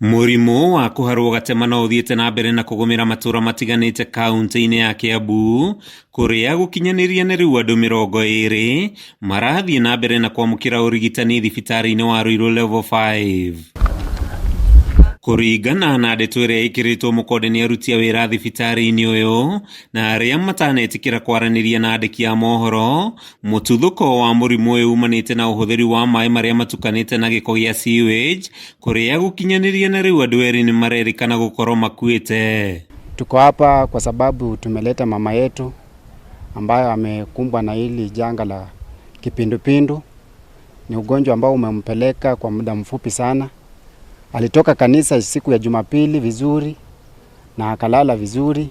Mũrimũ wa kũharwo gatema no ũthiĩte na mbere na kũgũmĩra matũra matiganĩte kaunti-inĩ ya Kiambu kũrĩa gũkinyanĩria nĩ rĩu andũ 20 marathiĩ na mbere na kwamũkĩra ũrigitani thibitarĩ-inĩ wa Ruiru Level 5. Kũringana na ndeto ĩrĩa ĩkĩrĩtwo mũkonde nĩ aruti a wĩra thibitarĩ-inĩ ũyũ na arĩa matanetĩkĩra kwaranĩria na andĩki a mohoro, mũtuthũko wa mũrimũ ũyũ umanĩte na ũhũthĩri wa maĩ marĩa matukanĩte na gĩko gĩa sewage kũrĩa gũkinyanĩria na rĩu andũ erĩ nĩ marerĩkana gũkorwo makuĩte. Tuko hapa kwa sababu tumeleta mama yetu ambayo amekumbwa na hili janga la kipindupindu. Ni ugonjwa ambao umempeleka kwa muda mfupi sana. Alitoka kanisa siku ya Jumapili vizuri na akalala vizuri,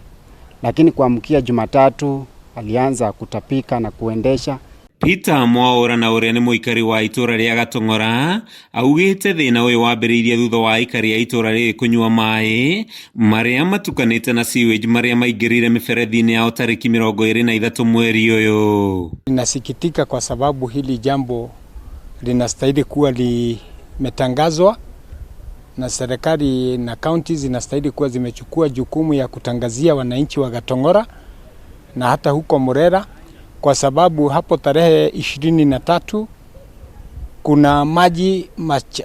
lakini kuamkia Jumatatu alianza kutapika na kuendesha. Peter Mwaura na ũrĩa nĩ mũikari wa itũra rĩa Gatong'ora augĩte thĩna ũyũ wambĩrĩirie thutha wa aikari a itũra rĩrĩ kũnyua maĩ marĩa matukanĩte na sewage marĩa maingĩrire mĩberethi-inĩ yao tarĩki 23 mweri ũyũ. Ninasikitika kwa sababu hili jambo linastahili kuwa limetangazwa na serikali na kaunti zinastahili kuwa zimechukua jukumu ya kutangazia wananchi wa Gatong'ora na hata huko Murera, kwa sababu hapo tarehe 23 kuna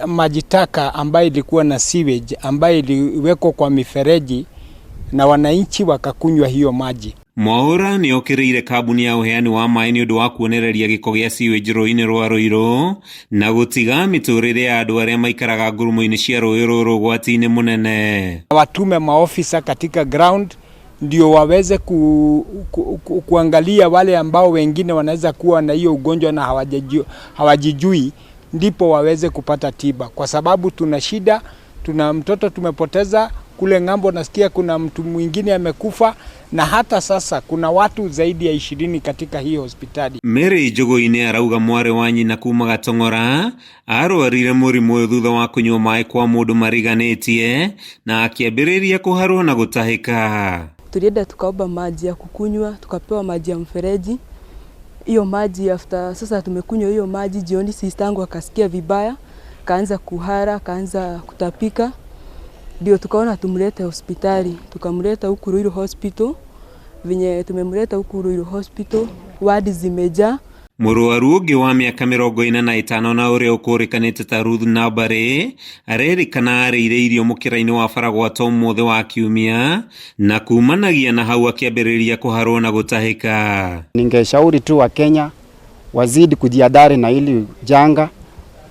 maji taka ambayo ilikuwa na sewage ambayo iliwekwa kwa mifereji na wananchi wakakunywa hiyo maji. Mwaura nĩ okĩrĩire kambuni ya ũheani wa maĩ nĩ ũndũ wa kuonereria gĩko gĩa sewage rũĩ-inĩ rwa Ruiru na gũtiga mĩtũrĩre ya andũ arĩa maikaraga ngurumo-inĩ cia rũĩ rũrũ ũgwati-inĩ mũnene. Watume maofisa katika ground ndio waweze kuangalia wale ambao wengine wanaweza kuwa na hiyo ugonjwa na hawajijui, ndipo waweze kupata tiba, kwa sababu tuna shida, tuna mtoto tumepoteza kule ng'ambo, nasikia kuna mtu mwingine amekufa, na hata sasa kuna watu zaidi ya 20 katika hii hospitali. Mary Njũgũ-inĩ arauga mwarĩ wa nyina kuma Gatong'ora arwarire mũrimũ ũyũ thutha wa kũnyua maĩ kwa mũndũ mariganĩtie na akĩambĩrĩria kũharwo na gũtahĩka. Tulienda tukaomba maji ya kukunywa, tukapewa maji ya mfereji. Hiyo maji after sasa tumekunywa hiyo maji jioni, sistangu akasikia vibaya, kaanza kuhara, kaanza kutapika, ndio tukaona tumlete hospitali. Tukamleta huku Ruiru Hospital. Venye tumemleta huku Ruiru Hospital, wadi zimejaa. Mũrwaru ũngĩ wa mĩaka 45 na ũrĩa ũkũrĩkanĩte ta Ruth Nambare arerĩkana arĩire irio mũkĩra-inĩ wa bara gwata ũmũthĩ wa kiumia na kumanagia na hau akĩambĩrĩria kũharwo na gũtahĩka. Ningeshauri tu Wakenya wazidi kujiadhari na hili janga,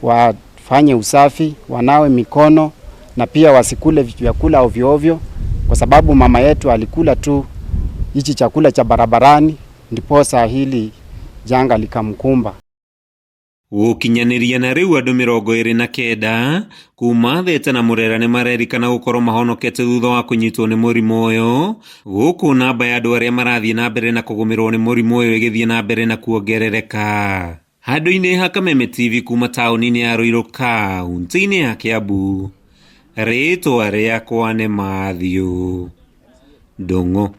wafanye usafi, wanawe mikono na pia wasikule vyakula ovyo ovyo, kwa sababu mama yetu alikula tu hichi chakula cha barabarani, ndiposa hili janga likamkumba. Gũkinyanĩria na rĩu andũ 29 kuma Theta na Murera nĩ marerĩkana gũkorwo mahonokete thutha wa kũnyitwo nĩ mũrimũ ũyũ, gũkũ namba ya andũ arĩa marathiĩ na mbere na kũgũmĩrwo nĩ mũrimũ ũyũ ĩgĩthiĩ na mbere na kuongerereka. Handũ-inĩ ha Kameme TV kuma taũni-inĩ ya Ruiru kaunti-inĩ ya Kiambu, rĩtwa rĩakwa nĩ Matthew Ndung'u.